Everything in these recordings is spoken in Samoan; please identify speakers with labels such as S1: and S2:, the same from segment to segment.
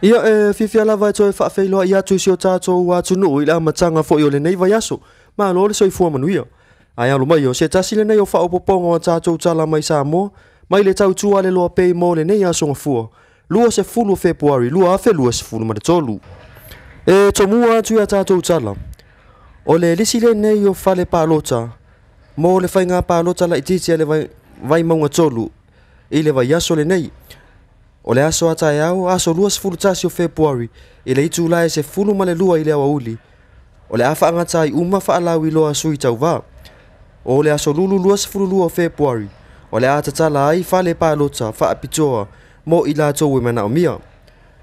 S1: Ia e fiafia lava e toe faafeiloai atu i si o tatou atunuu i le amataga foi o lenei vaiaso. Malo le soifua manuia. Ae alo mai o se tasi lenei o faaopoopoga o a tatou tala mai Samoa mai le tautua a le Loa Pay mo lenei aso Gafua 20 o Fepuari 2023. E tomua atu i a tatou tala, o le lisi lenei o fale palota mo le faiga palota laitiiti a le Vaimauga 3 i le vaiaso lenei. O le aso a taeao, aso 21 o Fepuari i le itula e 12 i le aoauli, o le a faagata ai uma faalauiloa a sui tauvā. O le aso Lulu 22 o Fepuari, o le a tatala ai fale palota faapitoa mo i latou e manaomia.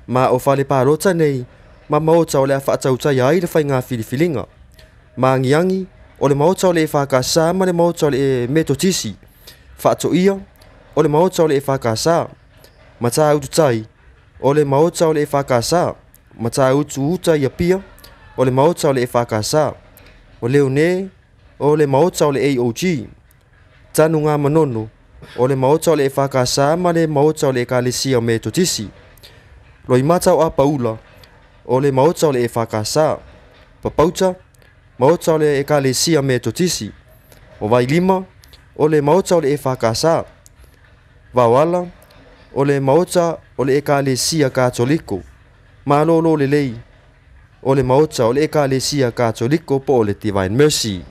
S1: Ma o fale palota nei ma maota o le a faatautaia ai le faiga filifiliga. Maagiagi, o le maota o le EFKS ma le maota o le Metotisi. Faatoia, o le maota o le EFKS. Matautu Tai, o le maota o le EFKS. Matautu Uta i Apia, o le maota o le EFKS. O Leone, o le maota o le AOG. Tanugamanono, o le maota o le EFKS ma le maota o le Ekalesia o Metotisi. Loimata o Apaula, o le maota o le EFKS. Papauta, maota o le Ekalesia Metotisi. O Vailima, o le maota o le EFKS. Vaoala, o le maota o le Ekalesia Katoliko. Malolo Lelei, o le maota o le Ekalesia Katoliko po o le Divine Mercy.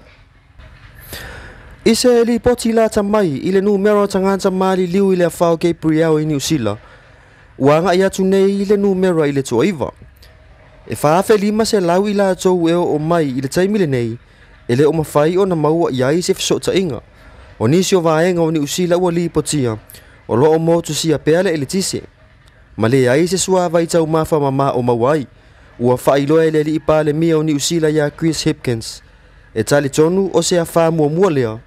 S1: I se lipoti lata mai i le numera o tagata maliliu i le afa o Gabriel i Niu Sila, ua agai atu nei le numera i le 9. E 4,500 i latou e oo mai i le taimi lenei, e le o mafai ona maua i ai se fesootaiga. O nisi o vaega o Niu Sila ua lipotia, o loo motusia pea le eletise. Ma leai se suavai taumafa mama o maua ai. Ua faailoa e le alii Palemia o Niu Sila ia Chris Hipkins. E talitonu o se afa muamua lea,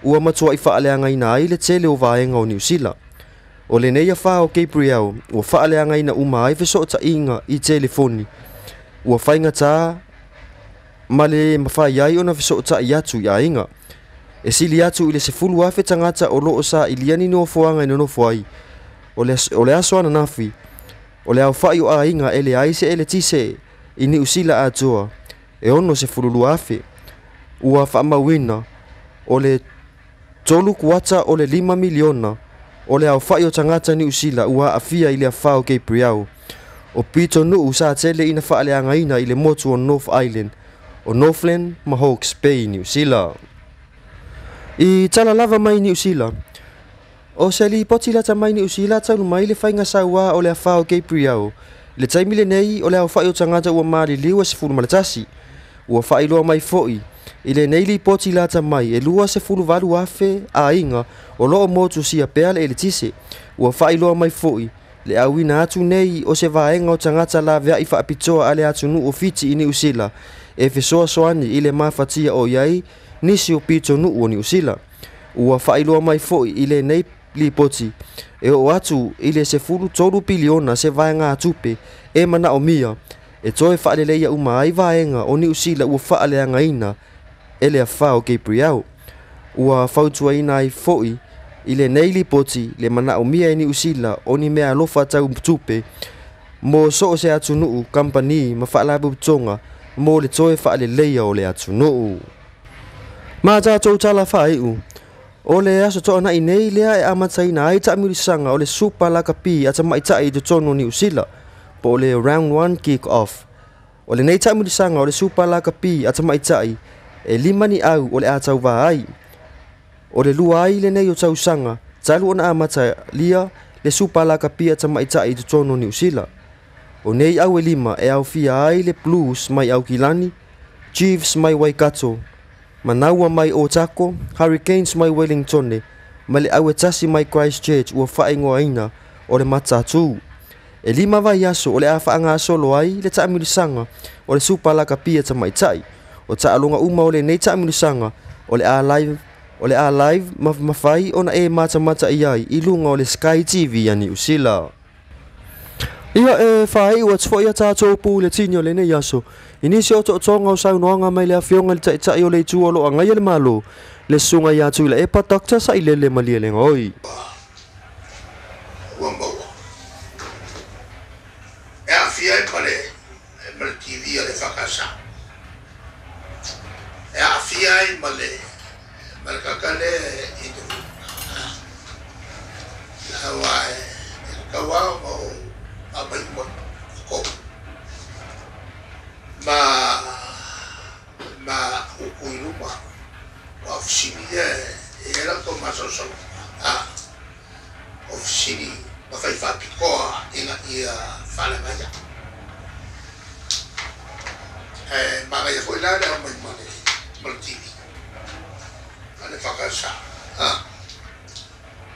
S1: ua matuai faaleagaina ai le tele o vaega o Niu Sila. O lenei afa o Gabriel, ua faaleagaina uma ai fesootaiga i telefoni. Ua faigata ma le mafai ai ona fesootai atu i aiga. E sili atu i le 10,000 tagata o loo sailia ni nofoaga e nonofo ai. O le aso ananafi, o le aofai o aiga e leai se eletise i Niu Sila atoa, e 62,000. Ua faamauina o le 3/4 o le 5 miliona o le aofai o tagata Niu Sila ua aafia i le afa o Gabriel. O pitonuu sa tele ina faaleagaina i le motu o North Island, o Northland ma Hawke's Bay, Niu Sila. I tala lava mai Niu Sila, o se lipoti lata mai Niu Sila talu mai le faiga sauā o le afa o Gabriel. I le taimi lenei o le aofai o tagata ua maliliu e 11. Ua faailoa mai foi i lenei lipoti lata mai e 28,000 aiga o loo motusia pea le eletise. Ua faailoa mai foi le auina atu nei o se vaega o tagata laveai faapitoa a le atunuu o Fiti i Niu Sila e fesoasoani i le mafatia o i ai nisi o pitonuu o Niu Sila. Ua faailoa mai foi i lenei lipoti e oo atu i le 13 piliona se vaega tupe e manaomia e toe faaleleia uma ai vaega o Niu Sila ua faaleagaina e le afa o Gabriel. Ua fautuaina ai foi i lenei lipoti le manaomia e Niu Sila o ni meaalofa tau tupe mo so o se atunuu, kampani ma faalapotopotoga mo le toe faaleleia o le atunuu. Ma tatou tala faaiu, o le aso toanai nei lea e amataina ai taamilosaga o le Super Lakapi a tamaitai i totonu o Niu Sila, po o le Round 1 Kick Off. O lenei taamilosaga o le Super Lakapi a tamaitai e 5 ni au o le a tauvā ai. O le 2 ai lenei o tausaga talu ona amatalia le Super Lakapi a tamaitai i totonu o Niu Sila. O nei au e 5 e aofia ai le Blues mai Aukilani, Chiefs mai Waikato, Manaua mai Otago, Hurricanes mai Wellington, ma le au e tasi mai Christchurch ua faaigoaina o le Matatū. E 5 vaiaso o le a faagasolo ai le taamilosaga o le Super Lakapi a tamaitai. O taaloga uma o lenei taamilosaga o le a live ma mafai ona e matamata i ai i luga o le Sky TV a Niu Sila. Ia e faaiu atu foi a tatou puletini o lenei aso. I nisi o tootooga o saunoaga mai le afioga i le taitai o le itu o loo agaia le Malo, le susuga ia Tuilaepa Dr. Sailele Malielegaoi.
S2: Ua maua. E ai ma le TV a le FKS. E aafia ai ma le kakale i te aua e tatau lava ona ou aumai uma i totonu ma upu i luma ua fesili ia e i ai latou masalosaloga o fesili ma fai faapitoa ina ia faaleagaia. E manaia foi la le aumai ma le TV a le FKS.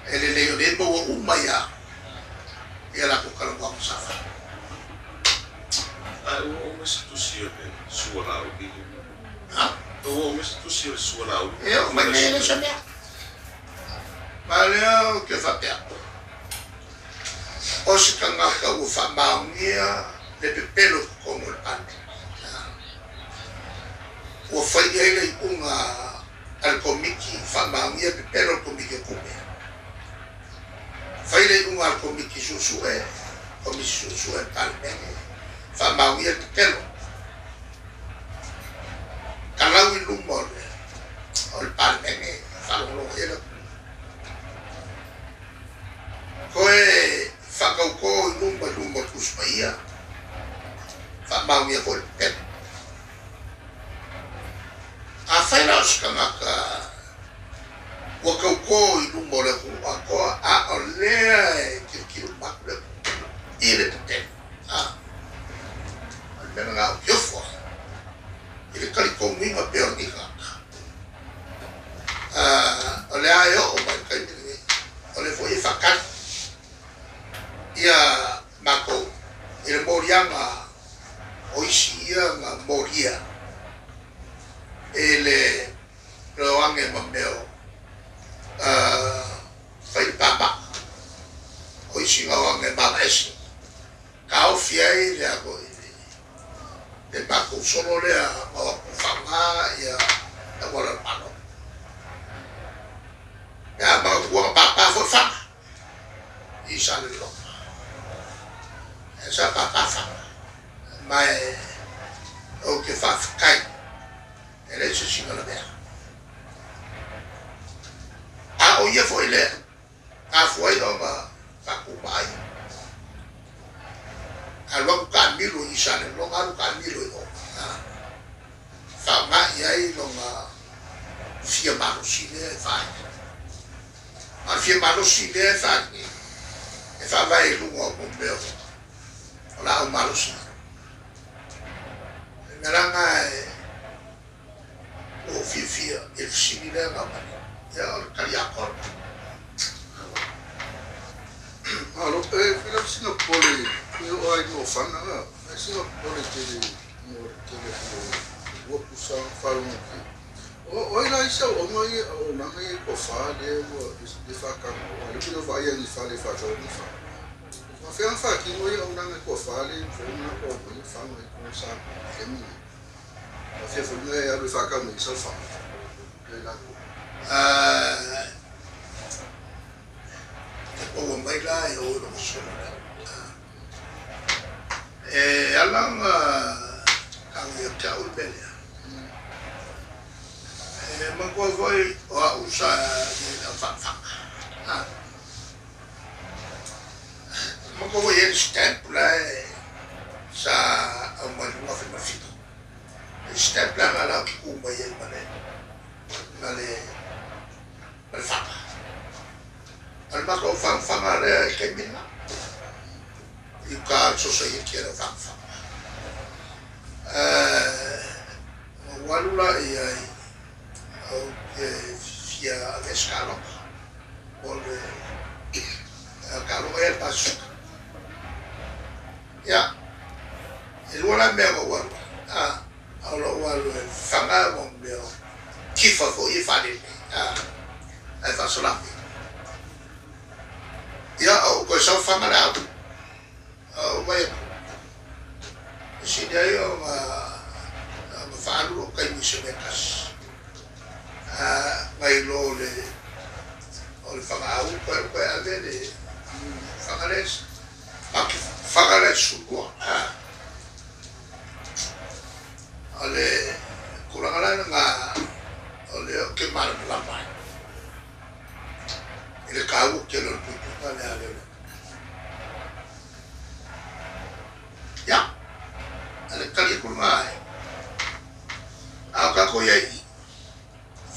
S2: E lelei o lea maua uma ia latou talanoaga sa fai.
S3: Ae ua ou mai se tusi o le sua lauli. Ua ou mai se tusi o le sua lauli.
S2: E oo mai nei le se mea. Ma lea ou te faapea. O se tagata ua faamaonia le pepelo i totonu o le Palemene. Ua fai i ai le iuga a le Komiti faamaonia pepelo o le Komiti o Tupe. Fai le iuga a le Komiti Suesue, Komisi Suesue a le Palemene, faamaonia le pepelo. Talau i luma o le Palemene, faalogologo i ai le atunuu. Toe faatautō i luma o le Tusi Paia, faamaonia foi le pepelo. Afai la o se tagata ua tautō i luma o le atunuu atoa, a o lea e tilotilo uma atu le atunuu i le pepelo. O le mea lena ou te ofo ai i le talitonuina pea o lenei tagata. O lea e oo mai le taimi lenei, o lea foi e faatali ia matou i le moliaga o isi ia na molia e le loage ma mea o fai le pāpaa o isi gaoage malaese taofi ai le ago le matou solo lea ma o atu faaaoga ia auala o le Malo. Ia manatua na pāpā foi faga i Salelologa. Sa pāpā faga ma e ou te faafetai e leai se sina lavea. A o ia foi lea afua ai ona faatuma ai. Alu atu taamilo i Salelologa, alu taamilo i o. Faaaoga i ai lona fia malosi lea e faaali. Ma le fia malosi lea e faaali e faavae i luga o mea o laau malosi. Le mea laga e ua ou fiafia i le fesili lea na aumai. Ia o le tali atoa lena.
S4: Malo, e fila sina popole e oo ai no fana e sina popole tele mo le tele o ua pusa faalogo ki. O ai la isa o nga ia o nanga ia ko fa le ua le fa ka o le pina fa ia ni fa le fa tau ni fa. Ma fea fa ki no ia o nanga ko fa le fo na ko ni fa no ko sa ke mi. Ma fea fo ni ia le fa ka ni sa fa. Le la ko.
S2: Te paua mai la e o i logo solo lea. E ala ona tago ia te au le mea lea. E manatua foi o au sa i le au fagafaga. Manatua foi e le stamp la e sa aumai luga 2007. Le stamp la na la ki ku mai ai ma le faga. O le matou fagafaga lea i taimi lena. I uka le society a le fagafaga. Ua alu la i ai ou te fia avea se taaloga mo le taaloga ia le Pasifika. Ia, e lua la mea na ou alu ai. O lou alu e faga ma mea o tifa foi e faalelei ae faasalafai. Ia, ou toe sau faga le au. Ou vai atu. E sili ai ona faalu lou taimi i se mea tasi. Nai lo le o le fagaau toe alu toe ave le faga lea faga lea sulua. I le kāua tele o le puipuiga lea a leoleo. Ia, a le tali atu lena e, a o tatou i ai i i,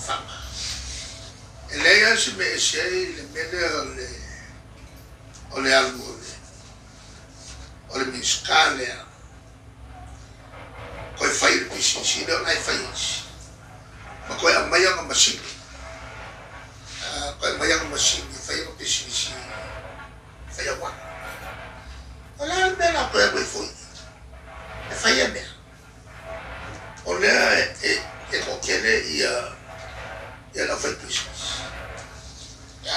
S2: fana. E leai lava se mea e ese ai le mea lea o le, o le alu o le, o le Minisita lea, toe fai le pisinisi lea o la e fai e isi, ma toe aumai ana masini, toe aumai ana masini e fai ana pisinisi fai auala. O le a le mea o le a toe alu ai foi e fai ia mea? O lea e toatele ia le aufaipisinisi,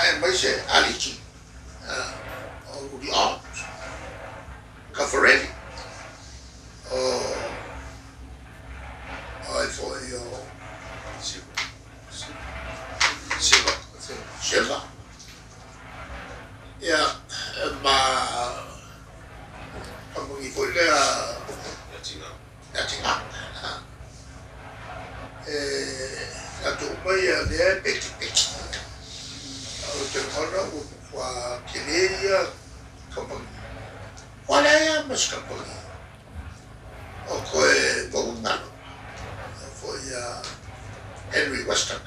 S2: aemaise aliki, o Rudy Ott, Caffarelli, o ai foi o
S3: Silva.
S2: Silva. Ia, ma kamupani foi lea
S3: Ia tiga.
S2: Ia tiga. E latou uma ia lea e petipeti. O te lagona ua tele ia kamupani. Ua leai lava ma se kamupani o toe maua galuega. Foi ia Henry Weston.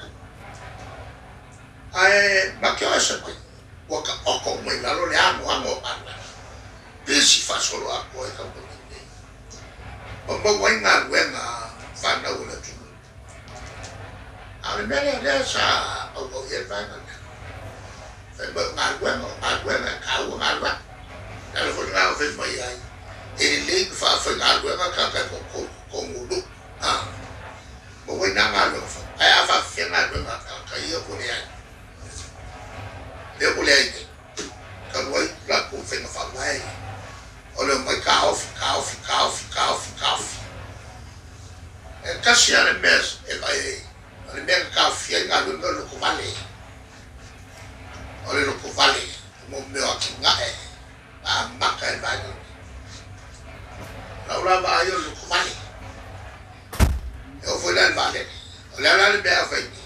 S2: Ae ma te o ese mai. Ua taoto uma i lalo le anoano o galuega. Pisi faasolo atoa i kamupani nei. Ma maua ai galuega fanau o le atunuu. A o le mea lea lea sa auau i ai le vaega lea. Fai mai o galuega, o galuega, e taua galuega. Le ala foi lena o fai mai ai, e lelei ona faafaigaluega tagata e toatolu totonu o nuu. Maua ai na galuega fai. Ae a faafefea galuega a tagata ia ua leai. Lea ua leai nei. Talu ai latou faiga faavae ia. O le omai taofi, taofi, taofi, taofi, taofi. E tasi lava le mea e vaai ai, o le mea na taofia ai galuega o le lotovale. O le lotovale, mo mea o atinae na amata e le vaega lenei. O lau la vaai o le lotovale. E oo foi la i le vaalele. O le a la le mea a fai nei?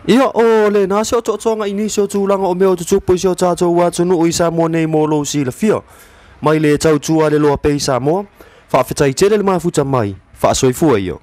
S1: Ia, o lena se otootoga i nisi o tulaga o mea o tutupu i si o tatou atunuu i Samoa nei mo lou silafia. Mai le tautua le loa pea i Samoa, faafetai tele le mafuta mai, faasoifua ia.